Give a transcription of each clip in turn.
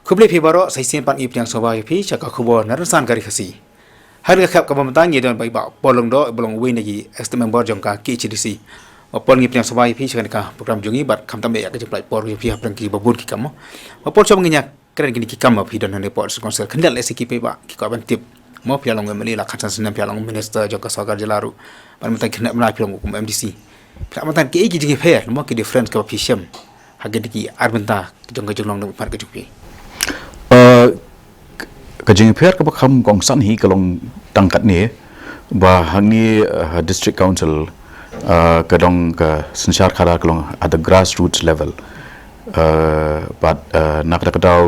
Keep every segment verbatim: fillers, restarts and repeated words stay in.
Khublei phi baroh, sa shisien pat ngi pdiang sngewbha ïa phi sha ka khubor na rynsan ka Ri Khasi. Ha kane ka khep kaba mynta ngi don bad i Bah Paul Lyngdoh, ba long uwei na ki executive member jong ka K H A D C. Bah Paul, ngi pdiang sngewbha ïa phi sha kane ka program jong ngi bad khamtam ïa ka jingpynlait por jong phi hapdeng kiba bun ki kam mo. Bah Paul, shuwa ngin ïa kren kine ki kam ba phi don hangne hapoh District Council, khyndiat lehse ki paidbah ki kwah ban tip. Mo, phi la long M L A la khatsan snem, phi la long minister jong ka sorkar jylla ruh. Bad mynta kine mynta phi long kum M D C. Phi la mynta kiei ki jingïapher, mo, ki difference kaba phi shem ha kine ki ar bynta jong ka jinglong nongmihkhmat ka jong phi? Uh, ka jingïapher kaba kham kongsan hi ka long tang katne, ba hangne, uh, District Council, uh, ka don ka synshar khadar ka long at the grassroots level. Uh, bad, uh, na kata ka daw,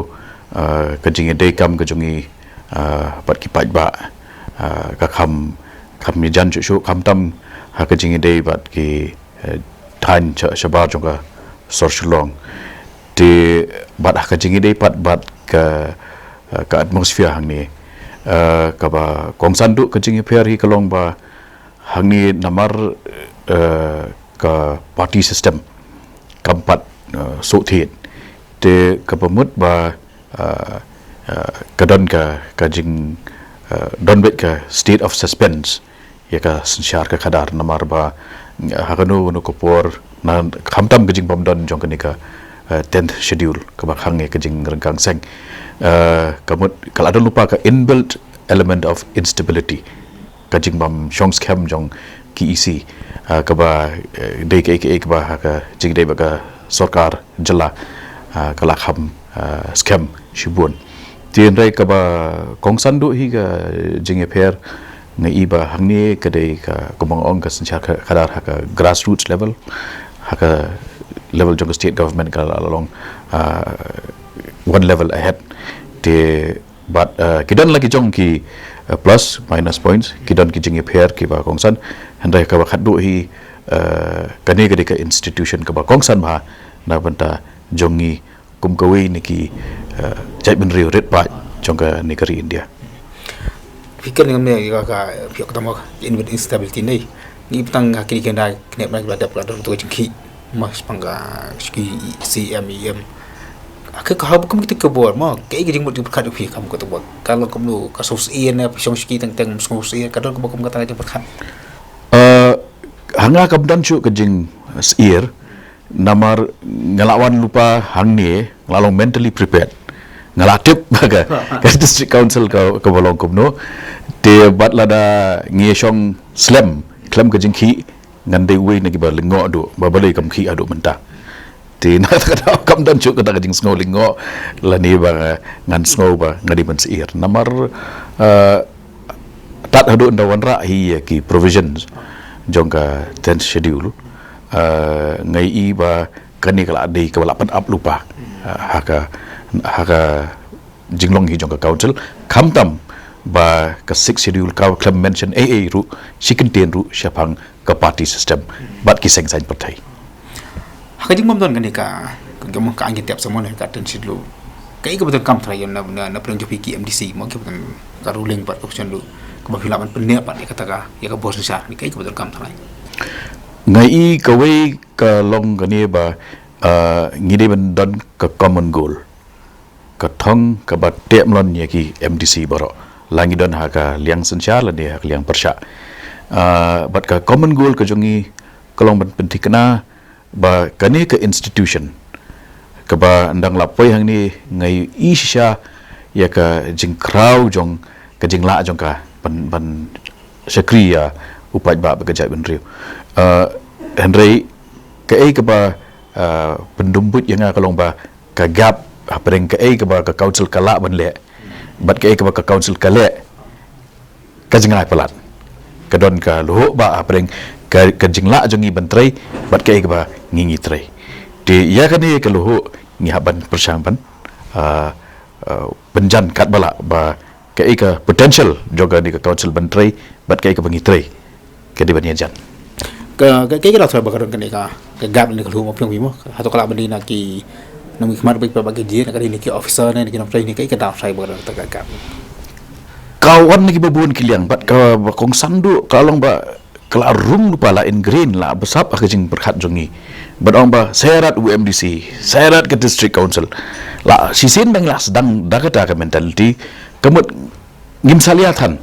uh, ka jingïadei kam ka jong ngi, uh, bad ki paidbah, uh, ka kham, kham ïajan shuh shuh, khamtam ha ka jingïadei bad ki, uh, thaiñ sha, shabar jong ka sor Shillong. Te bad ha ka jingïadei pat bad ka, uh, ka atmosphere hangne, uh, kaba kongsan duh ka jingïapher hi ka long ba hangne namar, uh, ka party system kam pat, uh, suk thied. Te kaba mut ba, uh, uh, ka don ka, ka jing, uh, don beit ka state of suspense ïa ka synshar ka khadar namar ba, uh, ha kano kano ka por na khamtam ka jingbym don jong kane ka, uh, tenth schedule kaba khang ïa ka jingryngkang seng. Uh, ka mut ka la don lypa ka inbuilt element of instability, ka jingbym shong skhem jong ki E C, uh, kaba, uh, dei kaei kaei kaba ha ka jingdei bad ka sorkar jylla, uh, ka la kham, uh, skhem shibun. Te hynrei kaba kongsan duh hi ka jingïapher, nga i ba hangne ka dei ka, kumba nga ong, ka synshar ka, khadar ha ka grassroots level, ha ka level jong ka state government ka la long, uh, one level ahead. Te bad, uh, ki don la ki jong ki, uh, plus minus points, ki don ki jingïapher kiba kongsan. Hynrei kaba khatduh hi, uh, kane ka dei ka institution kaba kongsan bha na bynta jong ngi kum kawei na ki, uh, jaitbynriew rit paid jong kane ka ri India. Phi kren ngam ne ka, ka, phi ka tang ka inbuilt instability ne. Ngi pynthang ha kine ki hynda kine ma ki ba dep ka don tu ka jingkhih, mo, shaphang ka, ki C M, E M. Ka, ka hap kum kita ka bor, mo, kaei ka jingmut jingpyrkhat phi kum ka tu bor? Ka long kumno, ka sngewsih ne, phi shong siki teng teng sngewsih, ka don kumba kum kata ka jingpyrkhat? Uh, ha nga kam don shuh ka jingsyier, namar nga la wan lypa hangne, nga la long mentally prepared. Nga la tip ba ka, ka District Council ka, kaba long kumno. Te bad lada ngi shong slem khlem ka jingkhih, ngan dei uwei na kiba lyngngoh duh, ba balei kam khih haduh mynta. Te na kata ka daw kam don shuh kata ka jingsngew lyngngoh lane ba nga, ngan sngew ba nga dei ban syier. Namar, uh, tad haduh ynda wanrah hi ïa ki provisions jong ka tenth schedule, uh, nga i ba kane ka la dei kaba la pynap lypa, uh, ha ka, ha ka jinglong hi jong ka council, khamtam ba ka sixth schedule ka khlem mention ei ei ruh, shi kyntien ruh shaphang ka party system bad ki seng saiñ pyrthei. Ha ka jingbym don kane ka, ka, ka, ka aiñ ki tep samon ka tenth schedule, kaei kaba donkam tharai na, na, na pdeng jong phi ki M D C, mo, kiba don ka ruling bad ka opposition ruh, kaba phi lah ban pynneh pat ïa kata ka, ïa ka bor synshar, kaei kaba donkam tharai? Nga i kawei ka long kane ba, uh, ngi dei ban don ka common goal, ka thong kaba teh mlien ïa ki M D C baroh, la ngi don ha ka liang synshar lane ha ka liang pyrshah. Uh, bad ka common goal ka jong ngi ka long ban pynthikna ba kane ka institution kaba nga dang la poi hangne, nga i shisha ïa ka jingkhraw jong ka jinglah jong ka ban, ban shakri ïa u paidbah bad ka jaitbynriew. Uh, hynrei kaei kaba, uh, pyndum buit ïa nga ka long ba ka gap hapdeng kaei kaba ka council ka lah ban leh bad kaei kaba ka council ka leh, ka jngai palat. Ka don ka lhuh ba hapdeng ka, ka jinglah jong ngi ban trei bad kaei kaba ngi, ngi trei. Te ïa kane ka lhuh ngi hap ban pyrshang ban, ah, ah, pynjan katba lah ba kaei ka potential jong kane ka council ban trei bad kaei kaba ngi trei ka dei ban ïajan. Ka, ka, kaei ka daw tharai ba ka don kane ka, ka gap ne ka lhuh, mo, phi ong, phi, mo? Hato ka lah ban dei na ki nongmihkhmat bad, bad ki D A, na ka dei na ki officer ne, na ki nongtrei ne, kaei ka daw tharai ba ka don kata ka gap? Ka wan na kiba bun ki liang bad kaba kongsan duh ka long ba ka la rung lypa, la ingrain, la bsap ha ka jingpyrkhat jong ngi Bad ong ba sa ïarap u MDC, sa ïarap ka District Council. La shisien dang la sdang da kata ka mentality, ka mut ngim salia than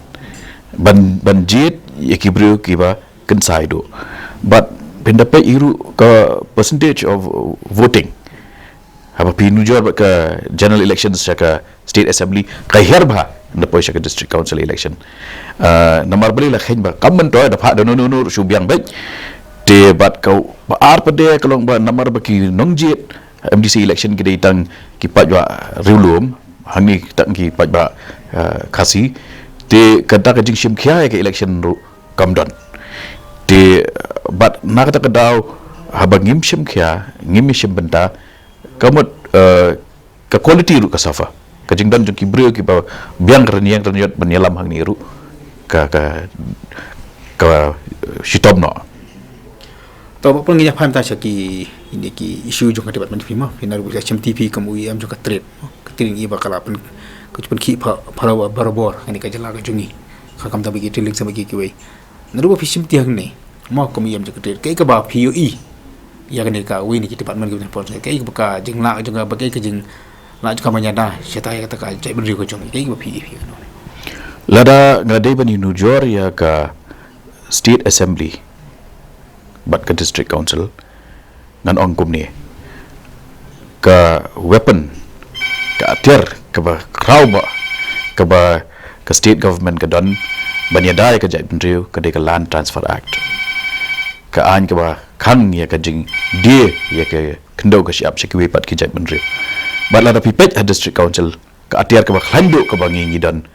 ban, ban jied ïa ki briew kiba kynsai duh. Bad pynda peit hi ruh ka percentage of voting, haba phi nujor bad ka general elections sha ka State Assembly, ka hiar bha na poi sha ka District Council election. Ah, namar balei la kheiñ ba kam myntoi, da phah da no no no shu biang beit. Te bad ka ba ar pat de ka long ba namar ba ki nongjied MDC election ki dei tang ki paidbah riewlum, hangne tang ki paidbah, ah, Khasi. Te kata ka jingshim khia ïa ka election ruh kam don. Te bad na kata ka daw, haba ngim shim khia, ngim shim bynta, ka mut, eh, ka quality ruh ka suffer. Ka jingdon jong ki briew kiba biang rynïeng rynïot ban ïalam hangne ruh ka, ka, ka, eh, shitom noh. To, ba pun ngi ïa phan ta sha ki, ini ki issue jong ka department phi mo, phi na ruh sha shim T V kum u E M jong ka trade mo. Ka trade ngi ba ka la pyn, ka pynkhih pha, pha barabor, ini ka jylla ka jong ngi. Ka kam ta ba ki trade link sa ba ki kiwei. Na ruh ba phi shim ti hangne mo, kum u E M jong ka trade. Kaei kaba phi ïohi ïa kane kawei na ki department kiba pon, kaei kaba ka jinglah jong ka, ba kaei ka jinglah jong ka ban ïada shatai ïa kata ka jaitbynriew ka jong ngi, kaei kaba phi ïohi, phi ïohi. Lada nga dei ban ïanujor ïa ka State Assembly bad ka District Council, ngan ong kumne: ka weapon, ka atiar kaba khraw bha kaba ka state government ka don ban ïada ïa ka jaitbynriew, ka dei ka Land Transfer Act. Ka aiñ kaba khang ïa ka jingdie ïa ka khyndew ka shyiap sha kiwei pat ki jaitbynriew. Bad lada phi peit ha District Council, ka atiar kaba khlaiñ duh kaba ngi ngi don,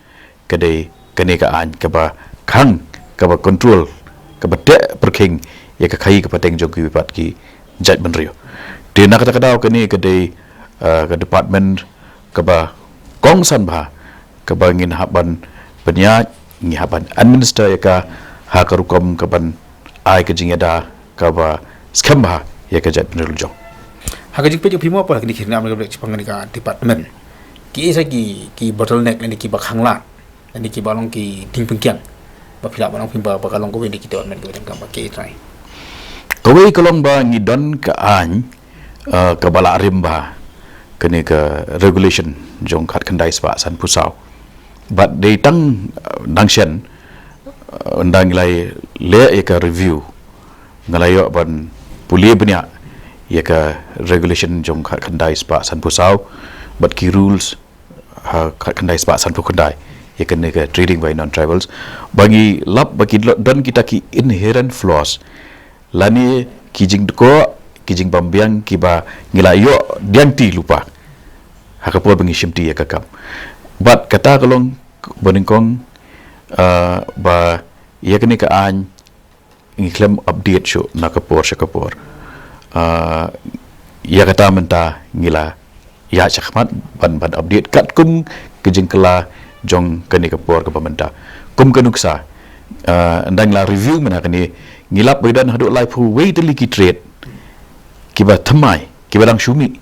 ka dei kane ka aiñ kaba khang, kaba control, kaba teh pyrkhing ïa ka khaii ka pateng jong kiwei pat ki jaitbynriew. Te na kata ka daw kane ka dei, eh, ka department kaba kongsan bha, kaba ngin hap ban pynïaid, ngi hap ban administer ïa ka ha ka rukom kaban ai ka jingïada kaba skhem bha ïa ka jaitbynriew la jong. Ha ka jingpeit jong phi mo, ha kine ki hynñiewphew snem ka bret shaphang kane ka department, kiei sa ki, ki bottleneck ne kiba khang lad, ne kiba long ki diengpyngkiang, ba phi lah ban ong phi ba, ba ka long kawei na ki department kiba donkam, ba kiei trai? Kawei ka long ba ngi don ka aiñ, eh, kaba la rim bha, kane ka regulation jong khatkhyndai spah sanphew saw. Bad dei tang, eh, dang shen, eh, ynda ngi la leh ïa ka review, nga la ïoh ban pule bniah ïa ka regulation jong khatkhyndai spah sanphew saw bad ki rules ha khatkhyndai spah sanphew khyndai ïa kane ka trading by non-tribals, ba ngi lap ba ki lo-, don kita ki inherent flaws, lane ki jingdkhoh, ki jingbymbiang kiba ngi la ïoh diangti lypa ha ka por ba ngi shimti ïa ka kam. Bad kata ka long ba nyngkong, ah, ba ïa kane ka aiñ ngi khlem update shuh na ka por sha ka por. Ah, ïa kata mynta ngi la ïaid shakhmat ban, ban update katkum ka jingkylla jong kane ka por kaba mynta. Kum ka nuksa, ah, ynda ngi la review mynta kane, ngi lap ba don haduh laiphew wei tylli ki trade kiba thymmai, kiba dang shu mih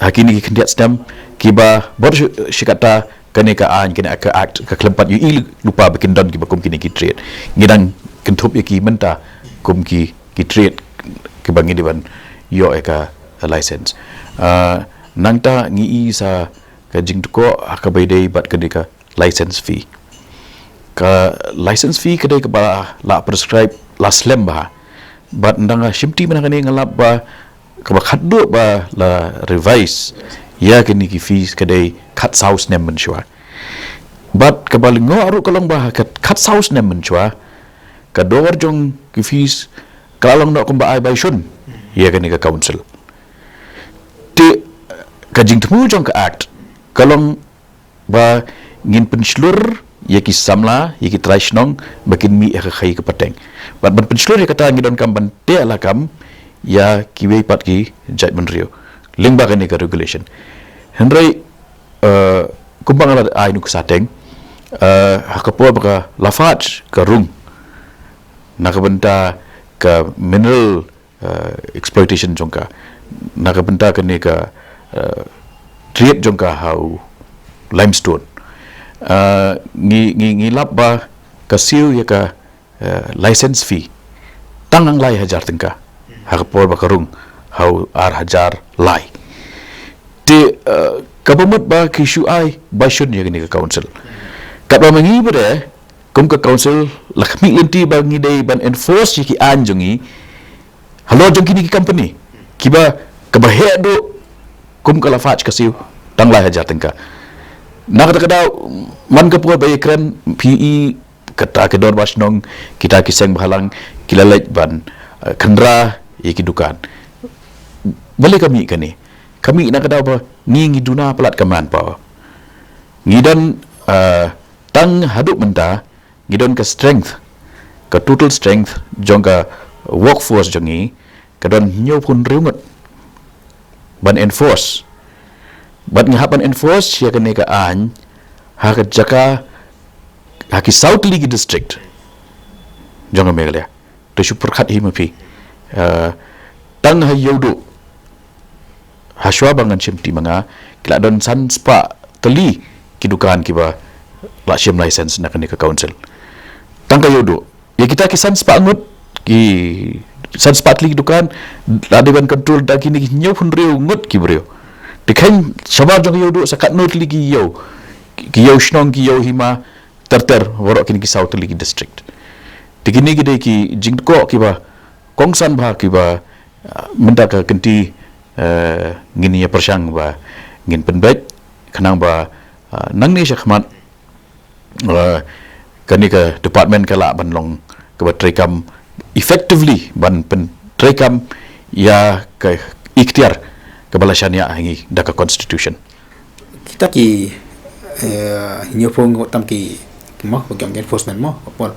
ha kine ki khyndiat snem, kiba bor shi-, shi katta kane ka aiñ, kane ka act, ka khlem pat ïohi lypa ba kin don kiba kum kine ki trade. Ngi dang kynthup ïa ki mynta kum ki, ki trade kiba ngi dei ban ïoh ïa ka license. Ah, nangta ngi i sa ka jingdkhoh ha kaba ïadei bad kane ka license fee. Ka license fee ka dei kaba la prescribe la slem bha. Bad ynda nga shimti mynta kane nga lap ba kaba khatduh ba la revise ïa kine ki fees ka dei khatsaw snem mynshuwa. Bad kaba lyngngoh ruh ka long ba ha ka khatsaw snem mynshuwa, ka dor jong ki fees ka la long noh kumba ai bai shun ïa kane ka council. Te ka jingthmu jong ka act ka long ba ngin pynshlur ïa ki samla, ïa ki trai shnong ba kin mih ha ka khaii ka pateng. Bad ban pynshlur ïa kata ngi donkam ban teh lakam ïa kiwei pat ki jaitbynriew lyngba kane ka regulation. Hynrei, eh, kumba nga la ai nuksa teng, eh, ha ka por ba ka Lafarge ka rung na ka bynta ka mineral, eh, exploitation jong ka, na ka bynta kane ka, eh, trade jong ka ha u limestone. Eh, ngi, ngi, ngi lap ba ka siew ïa ka, eh, license fee tang nang lai hajar tyngka. ha ka por ba ka rung ha u ar hajar lai. Te, eh, kaba mut ba ki shu ai ba shun ïa kane ka council. Katba ma ngi bad kum ka council la khmih lynti ba ngi dei ban enforce ïa ki aiñ jong ngi halor jong kine ki company kiba, kaba heh duh kum ka Lafarge ka siew tang lai hajar tyngka. Na kata ka daw man ka por ba ïakren phi i kata ka dorbar shnong, kita ki seng bhalang ki la leit ban, eh, khynra ïa ki dukan. Balei ka mih kane? Ka mih na ka daw ba ngi ngi duna palat ka manpower. Ngi don, eh, tang haduh mynta ngi don ka strength, ka total strength jong ka workforce jong ngi ka don hynñiewphew hynriew ngut ban enforce. Bad ngi hap ban enforce ïa kane ka aiñ ha ka jaka, ha ki saw tylli ki district jong ka Meghalaya. Te shu pyrkhat hi ma phi, eh, tang ha Ïewduh, ha shuwa ba ngan shim ti ma nga, ki la don san spah tylli ki dukan kiba la shim license na kane ka council. Tang ka Ïewduh, ïa kita ki san spah ngut, ki san spah tylli ki dukan la dei ban control da kine ki hynñiewphew hynriew ngut ki briew. Te khein shabar jong ka Ïewduh sa katno tylli ki ïew, ki ïew shnong, ki ïew hima, ter ter, baroh kine ki saw tylli ki district. Te kine ki dei ki jingtkoh kiba kongsan bha kiba, ah, mynta ka kynti, eh, ngin ïa pyrshang ba ngin pynbeit khnang ba, ah, nangne sha khmat, eh, kane ka department ka lah ban long kaba treikam effectively, ban pyntreikam ïa ka iktiar kaba la shaniah ha ngi da ka constitution. Kita ki, eh, hynñiewphew ngut tam ki, ki mo, ba ki ong enforcement mo, ba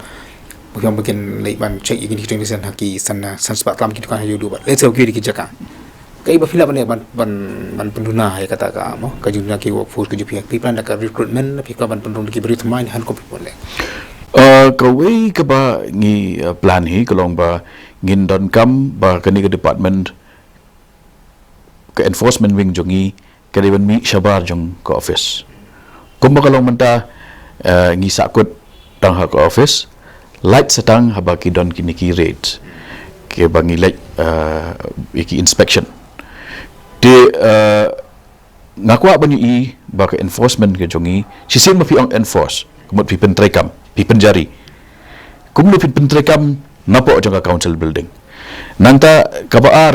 ki ong, ba kin leit ban check ïa kine ki trading license ha ki san, san spah tlam ki dukan ha Ïewduh bad lehse ki ïa ki jaka. Kaei ba phi lah ban, ban, ban, ban pynduna ïa kata ka mo, ka jingduna ki workforce ka jong phi, phi plan da ka recruitment, phi plan ban pynrung da ki briew thymmai ne ha kaba phi plan leh? Eh, kawei kaba ngi, eh, plan hi ka long ba ngin donkam ba kane ka department, ka enforcement wing jong ngi ka dei ban mih shabar jong ka office. Kumba ka long mynta, eh, ngi sahkut tang ha ka office, lait sa tang haba ki don kine ki raid kiba ngi leit, eh, ïa ki inspection. Te, eh, nga kwah ban ïohi ba ka enforcement ka jong ngi, shisien ba phi ong enforce, ka mut phi pyntreikam, phi pynjari. Kumno phi pyntreikam napoh jong ka council building? Nangta kaba ar,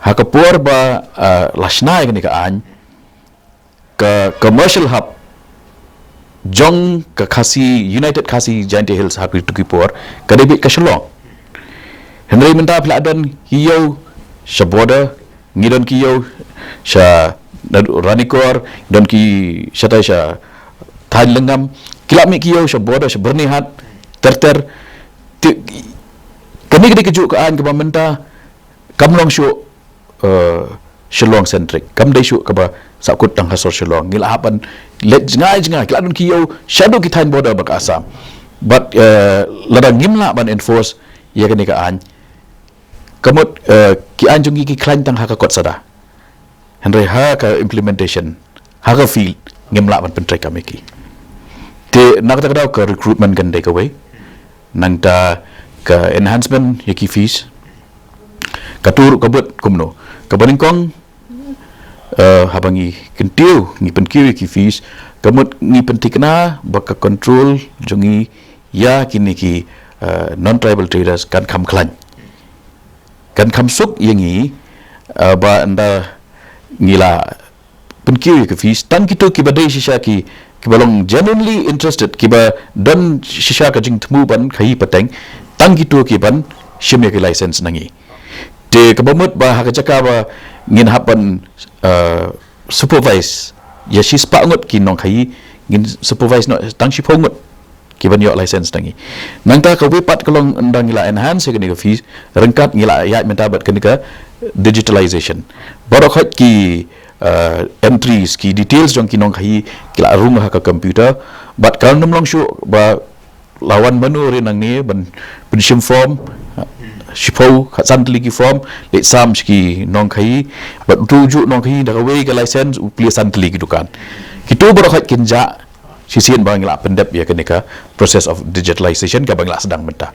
ha ka por ba, ah, la shna ïa kane ka aiñ, ka commercial hub jong ka Khasi, United Khasi Jaintia Hills ha kito ki por ka dei beit ka Shillong. Hynrei mynta phi la don ki ïew sha border, ngi don ki ïew sha naduh Ranikor, don ki shatai sha thaiñ Lyngngam, ki la mih ki ïew sha border sha Byrnihat, ter ter. Te kane ka dei kajuh ka aiñ kaba mynta kam long shuh, eh, Shillong centric, kam dei shuh kaba sahkut tang ha sor Shillong. Ngi la hap ban leit jngai jngai, ki la don ki ïew shaduh ki thaiñ border bad ka Assam. Bad, eh, lada ngim lah ban enforce ïa kane ka aiñ, ka mut, eh, ki aiñ jong ngi ki khlaiñ tang ha ka kot sada, hynrei ha ka implementation, ha ka field, ngim lah ban pyntreikam ïa ki. Te na kata ka daw ka recruitment kan dei kawei. Nangta ka enhancement ïa ki fees. Kato ruh ka bud kumno? Kaba nyngkong, eh, haba ngi kyntiew, ngi pynkiew ïa ki fees, ka mut ngi pynthikna ba ka control jong ngi ïa kine ki, eh, non-tribal traders kan kham khlaiñ, kan kham suk ïa ngi, eh, ba ynda ngi la pynkiew ïa ki fees, tang kito kiba dei shisha ki, kiba long genuinely interested, kiba don shisha ka jingthmu ban khaïi pateng, tang kito ki ban shim ïa ki license na ngi. Te kaba mut ba ha ka jaka ba ngin hap ban, eh, supervise ïa shispah ngut ki nongkhaïi, ngin supervise noh tang shiphew ngut ki ban ïoh license na ngi. Nangta kawei pat ka long ynda ngi la enhance ïa kane ka fees, ryngkat ngi la ïaid mynta bad kane ka digitalization. Baroh khoit ki, eh, entries, ki details jong ki nongkhaïi ki la rung ha ka computer. Bad kan ym long shuh ba la wan mano re nangne ban pynshim form, shiphew, khatsan tylli ki form, leit sam sha ki nongkhaïi, bad uto ujuh nongkhaïi da kawei ka license u plie san tylli ki dukan. Kito baroh khoit kin jah shisien ba ngi la pyndep ïa kane ka process of digitalization kaba ngi la sdang mynta.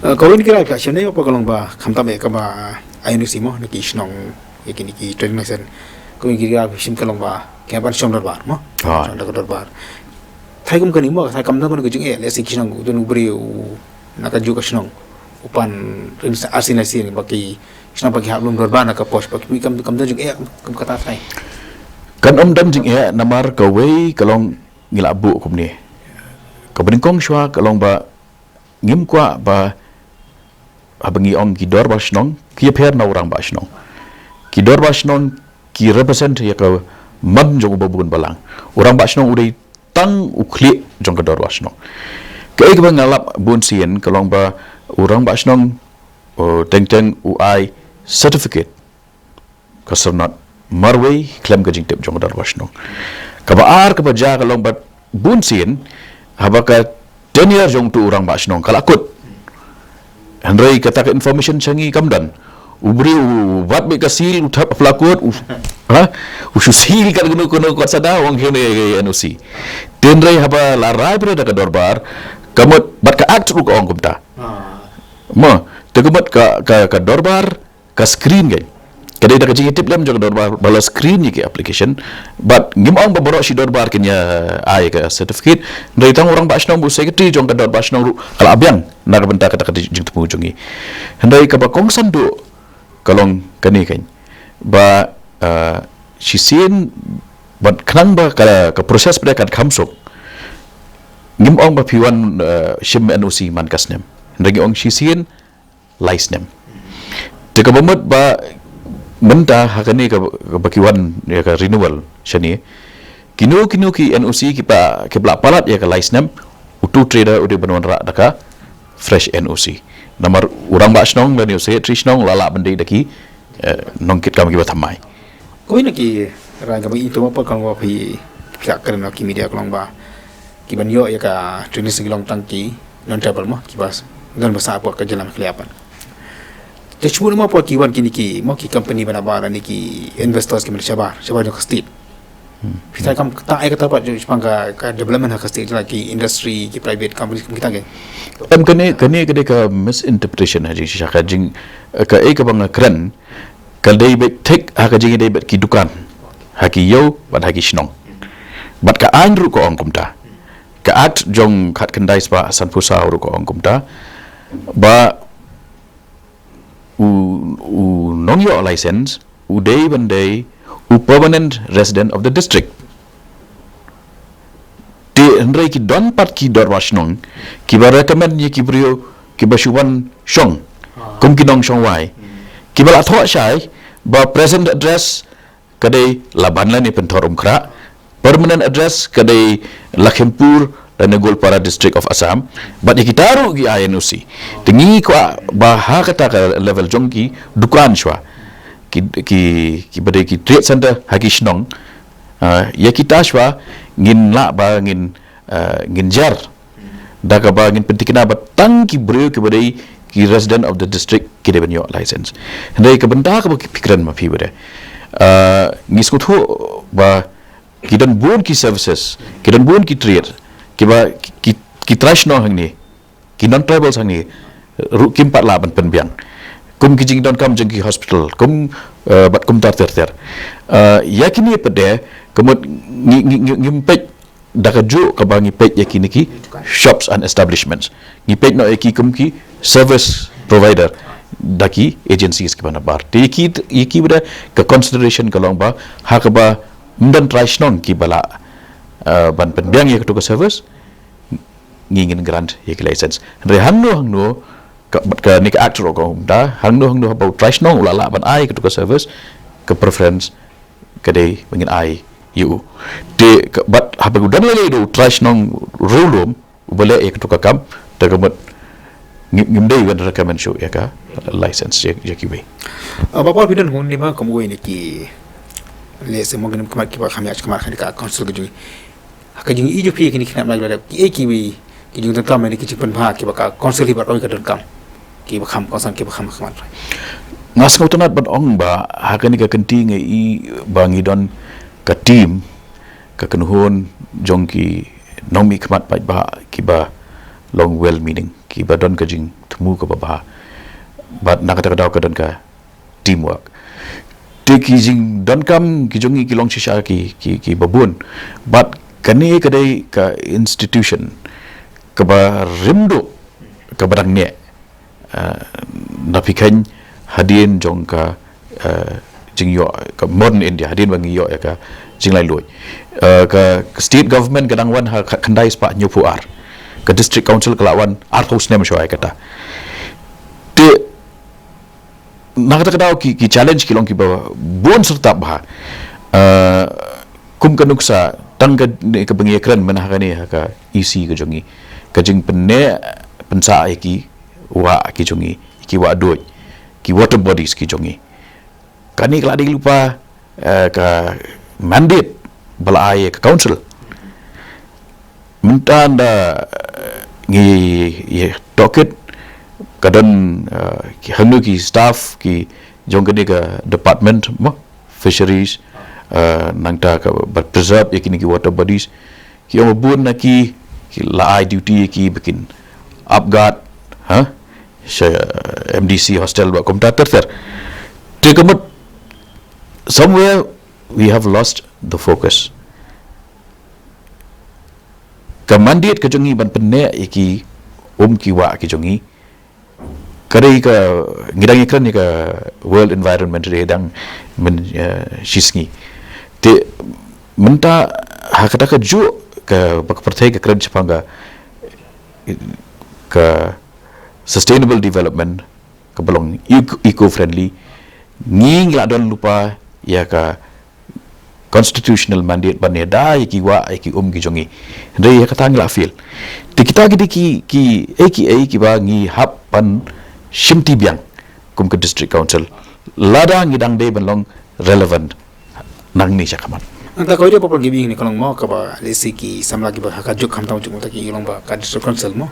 Uh, kawei na ki rai ka shim ne ba ka long ba khamtam eh kaba ai nu si mo na ki shnong ïa kine ki trading license. Kawei na ki rai ka shim ka long ba ki ban shong dorbar mo. Shong da ka dorbar. Thai kum kane mo, thai kam dang ka jingeh, lehse ki shnong u don u briew na ka ju ka shnong u pan rin sa asin asin ba ki shnong ba ki hap lum dorbar na ka pos ba ki kam kam dang jingeh kam kata thai. Kan ym don jingeh namar kawei ka long ngi la buh kumne. Kaba nyngkong shwa ka long ba ngim kwah ba haba ngi ong ki dorbar shnong ki ïapher na u rangbah shnong. Ki dorbar shnong ki represent ïa ka mon jong u babun balang. U rangbah shnong u dei tang u khlieh jong ka dorbar shnong. Kaei kaba nga lap bun sien ka long ba u rangbah shnong, uh, teng teng u ai certificate ka syrnod marwei khlem ka jingtip jong ka dorbar shnong. Kaba ar kaba jia ka long ba bun sien haba ka tenure jong utu u rangbah shnong ka la kut. Hynrei kata ka information sha ngi kam don. U briew u bat bad ka seal u thap ha pla kot u, ha? U shu seal kat kano kano kot sada u ong hi ne N O C. Te hynrei haba la rai bad da ka dorbar ka mut bad ka act ruh ka ong kumta. Mo, te ka mut ka, ka, ka dorbar ka screen ka. Ka dei da ka jingïatiplem jong ka dorbar ba la screen ïa ki application. Bad ngim ong ba baroh shi dorbar kin ïa ai ka certificate. Hynrei tang u rangbah shnong bad u secretary jong ka dorbar shnong ruh ka la biang na ka bynta kata ka jingthmu jong ngi. Hynrei kaba kongsan duh ka long kane kan. Ba, uh, shisien bad khnang ba ka, ka process pat kan kham suk. Ngim ong ba phi wan, uh, shim N O C man ka snem. Hynrei ngi ong shisien lai snem. Te kaba mut ba mynta ha kane ka, kaba ki wan ïa ka renewal shane. Kino kino ki N O C kiba, kiba la palat ïa ka lai snem, utu u trader u dei ban wanrah da ka fresh N O C. Namar u rangbah shnong lane u secretary shnong u la lah ban dei da ki, eh, nongkitkam kiba thymmai. Kawei na ki rai kaba i to ma pa ka long ba phi, phi ïa kren na ki media ka long ba ki ban ïoh ïa ka trading license ki long tang ki non-tribal mo, kiba don ba sah hapoh ka jylla Meghalaya pat. Te shu mo pa ki wan kine ki mo ki company ba nabar ne ki investors kiba shabar, shabar jong ka state. Phi tharai kam kata ai kata pat jong shaphang ka, ka development ha ka state, jong ki industry, ki private companies kum kita ki. Em, kane, kane ka dei ka misinterpretation ha jingshisha, ka jing, eh, kaei kaba nga kren ka dei beit thik ha ka jingïadei bad ki dukan ha ki ïew bad ha ki shnong. Bad ka aiñ ruh ka ong kumta. Ka act jong khatkhyndai spah sanphew saw ruh ka ong kumta. Ba u, u nongïoh license u dei ban dei u permanent resident of the district. Te hynrei ki don pat ki dorbar shnong kiba recommend ïa ki briew kiba shu wan shong kum ki nongshong wai, kiba la thoh shai ba present address ka dei Laban lane Pynthorumkhrah, permanent address ka dei Lakhimpur lane Goalpara, District of Assam. Bad ïa kita ruh ki ai N O C. Te ngi kwah ba ha kata ka level jong ki dukan shuwa, ki, ki, kiba dei ki trade center ha ki shnong, ah, ïa kita shuwa ngin lah ba ngin, ah, ngin jer da kaba ngin pyntikna ba tang ki briew kiba dei ki resident of the district ki dei ban ïoh license. Hynrei ka bynta kaba phi kren ma phi ba dei, ah, ngi sngewthuh ba ki don bun ki services, ki don bun ki trade kiba ki, ki, ki trai shnong hangne, ki non-tribals hangne ruh kim pat lah ban pynbiang. Kum ki jingdonkam jong ki hospital, kum, eh, bad kumta ter ter. Eh, ïa kine pat de ka mut ngi, ngi, ngi, ngim peit da kajuh kaba ngi peit ïa kine ki shops and establishments. Ngi peit noh ïa ki kum ki service provider da ki agencies kiba nabar. Te ïa ki, ïa ki ba da ka consideration ka long ba ha kaba ym don trai shnong kiba lah, eh, ban pynbiang ïa katu ka service, ngi ngin grant ïa ki license. Hynrei hangno hangno ka, ka ni ka act ruh ka ong kumta, hangno hangno haba u trai shnong u la lah ban ai katu ka service, ka preference ka dei ba ngin ai ïa u. Te ka, bad haba u don lei lei da u trai shnong riewlum uba leh ïa katu ka kam, te ka mut ngi, ngim dei ban recommend shuh ïa ka license ïa, ïa kiwei. Ah, Bah Paul, phi don ngi ne ba kum wei ne ki, lehse mo ngin khmat kiba kham ïa khmat kane ka council ka jong ngi. Ha ka jingïohi jong phi kine ki khynnah ba la dep kiei kiwei ki jingdonkam ne ki jingpynbha kiba ka council hi bad kawei ka donkam kiba kham kongsan kiba kham khmat. Nga sngewtynnat ban ong ba ha kane ka kynti nga i ba ngi don ka team, ka kynhun jong ki nongmihkhmat paidbah kiba long well meaning. kiba don ka jingthmu kaba bha. Bad na kata ka daw ka don ka teamwork. Te ki jingdonkam ki jong ngi ki long shisha ki, ki, kiba bun. Bad kane ka dei ka institution kaba rim duh kaba dang neh, ah, na phi khein hadien jong ka, ah, jingïoh ka modern India, hadien ba ngi ïoh ïa ka jinglai luid. Ah, ka, ka state government ka dang wan ha ka khyndai spah hynñiew phew ar. Ka district council ka la wan arphew snem shuwa ïa kata. Te na kata ka daw ki, ki challenge ki long kiba bun serta bha. Ah, kum ka nuksa tang ka, ne ka ba ngi ïakren mynta ha kane ha ka E C ka jong ngi, ka jingpynneh pynsah ïa ki wah ki jong ngi, ki wah duid, ki water bodies ki jong ngi. Kane ka la dei lypa, eh, ka mandate ba la ai ïa ka council. Mynta da, eh, ngi ïa tohkit ka don, eh, ki hangno ki staff ki jong kane ka department mo, fisheries, eh, nangta ka ba preserve ïa kine ki water bodies. Ki ong ba bun na ki, ki la ai duty ïa ki ba kin ap guard, ha? Sha M D C hostel bad kumta ter ter. Te ka mut somewhere we have lost the focus. Ka mandate ka jong ngi ban pynneh ïa ki um ki wah ki jong ngi. Ka dei ka, ngi dang ïakren ïa ka World Environment Day dang myn, eh, shisngi. Te mynta ha kata ka juh ka, ba ka pyrthei ka kren shaphang ka, ka sustainable development, kaba long eco, eco friendly. Ngi, ngi la don lypa ïa ka constitutional mandate ban ïada ïa ki wah ïa ki um ki jong ngi. Hynrei ïa kata ngi la fail. Te kita ki dei ki, ki, eh, ki, eh, kiba ngi hap ban shimti biang kum ka district council. Lada ngi dang dei ban long relevant nangne shakhmat. Nangta kawei de ba pyrkhat ïa ngi ka long mo kaba lehse ki samla kiba ha ka juk khamtam juk mynta ki long ba ka district council mo.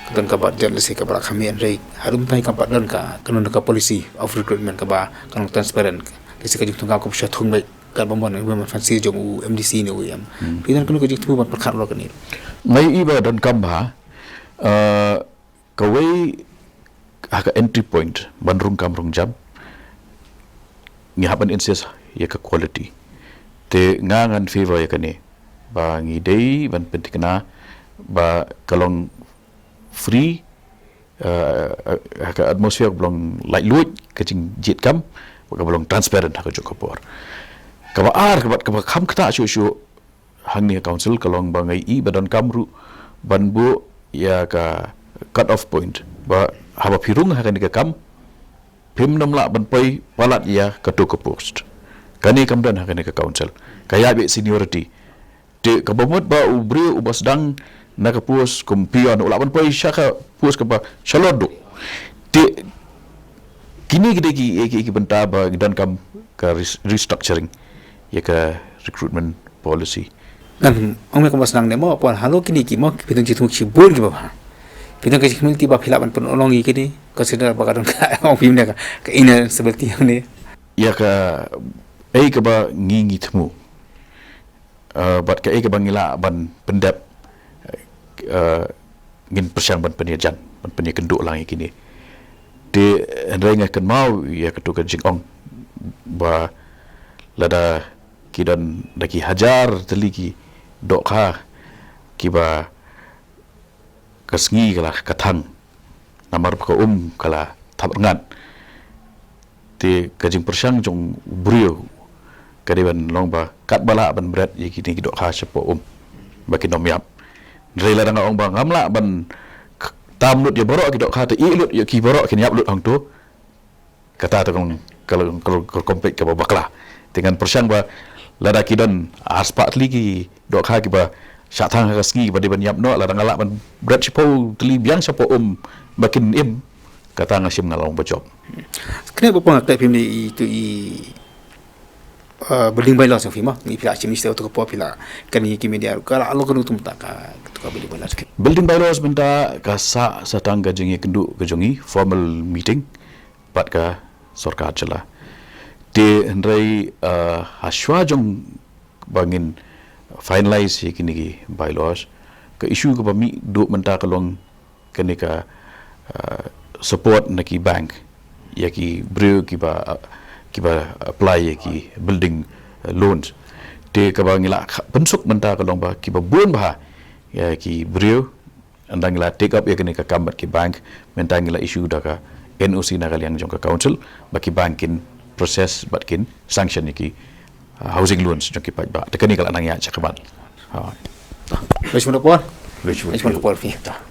Ka don kaba jot lehse kaba la kham ïa, hynrei haduh mynta kam pat don ka, ka don ka policy of recruitment kaba ka long transparent. Lehse ka jingthung kam kaba sha thung beit. Kat ba mon, ba mon fancy jong u M D C ne u E M. Hmm. Phi don kano ka jingthmu ban pyrkhat lo kane? Nga ïohi ba donkam bha, eh, kawei ha ka entry point ban rung kam rung jam, ngi hap ban insist ïa ka quality. Te nga ngan favor ïa kane ba ngi dei ban pynthikna ba ka long free, eh, eh, ha ka atmosphere ba long laitluid ka jingjied kam, ba ka ba long transparent ha ka juk ka por. Kaba ar, kaba, kaba kham ktah shuh shuh hangne ha council ka long ba nga ïohi ba donkam ruh ban buh ïa ka cut off point ba haba phi rung ha kane ka kam phim nym lah ban poi palat ïa kato ka post. Kane kam don ha kane ka council. Ka ïaid beit seniority. Te kaba mut ba u briew uba sdang na ka post kum peon u lah ban poi sha ka post kaba shalor duh. Te kine ki dei ki, ki, ki bynta ba ngi donkam ka res-, restructuring ïa ka recruitment policy. Ngan ong ïa kaba sdang ne mo, pon halo kine ki mo, phi don jingthmu shibun kiba bha. Phi don ka jingthmu lynti ba phi lah ban pynlong ïa kine, consider ba ka don ka, ong phi ne ka, ka inner stability ne. Ïa ka, eh, kaba ngi ngi thmu. Eh, bad kaei kaba ngi lah ban pyndep, eh, ngin pyrshang ban pynïajan, ban pynïakynduh lang ïa kine. Te hynrei nga kynmaw ïa kato ka jingong ba lada ki don da ki hajar tylli ki dohkha kiba ka sngi ka la ka thang. Namar ba ka um ka la thap rngat. Te ka jingpyrshang jong u briew ka dei ban long ba katba lah ban bret ïa kine ki dohkha shapoh um ba kin ym ïap. Hynrei lada nga ong ba ngam lah ban k-, tam lut ïa baroh ki dohkha te ïeh lut ïa ki baroh kin ïap lut hangto. Kata te kong kong kong kong compete kaba bakla. Te ngan pyrshang ba lada ki don arspah tylli ki dohkha kiba shah thang ha ka sngi kiba dei ban ïap noh, lada nga lah ban bret shiphew tylli biang shapoh um ba kin im, kata nga shim nga long ba jop. Kane ba pang ka phim ni itu i, uh, building bylaws yang phim ah, ni phi la shim ni sita tu ka phi la kani ki media ka la lo kanu tum ta ka tu ka building bylaws. Building bylaws mynta ka sah sa tang ka jingïakynduh ka jong ngi formal meeting bad ka sorkar jylla. Te hynrei, uh, hashwa jong ba ngin finalize ïa kine ki bylaws, ka issue kaba mih duh mynta ka long kane ka, uh, support na ki bank ïa ki briew kiba, uh, kiba apply ïa ki building, uh, loans. Te kaba ngi la kha-, pynsuk mynta ka long ba kiba bun bha ïa ki briew, ynda ngi la take up ïa kane ka kam bad ki bank, mynta ngi la issue da ka N O C na ka liang jong ka council, ba ki bank kin process bad kin sanction ïa ki, uh, housing loans jong ki paidbah. Te kane ka la nang ïaid shakhmat. Ha. Khublei shibun Doctor Paul. Khublei shibun. Khublei shibun Doctor Paul.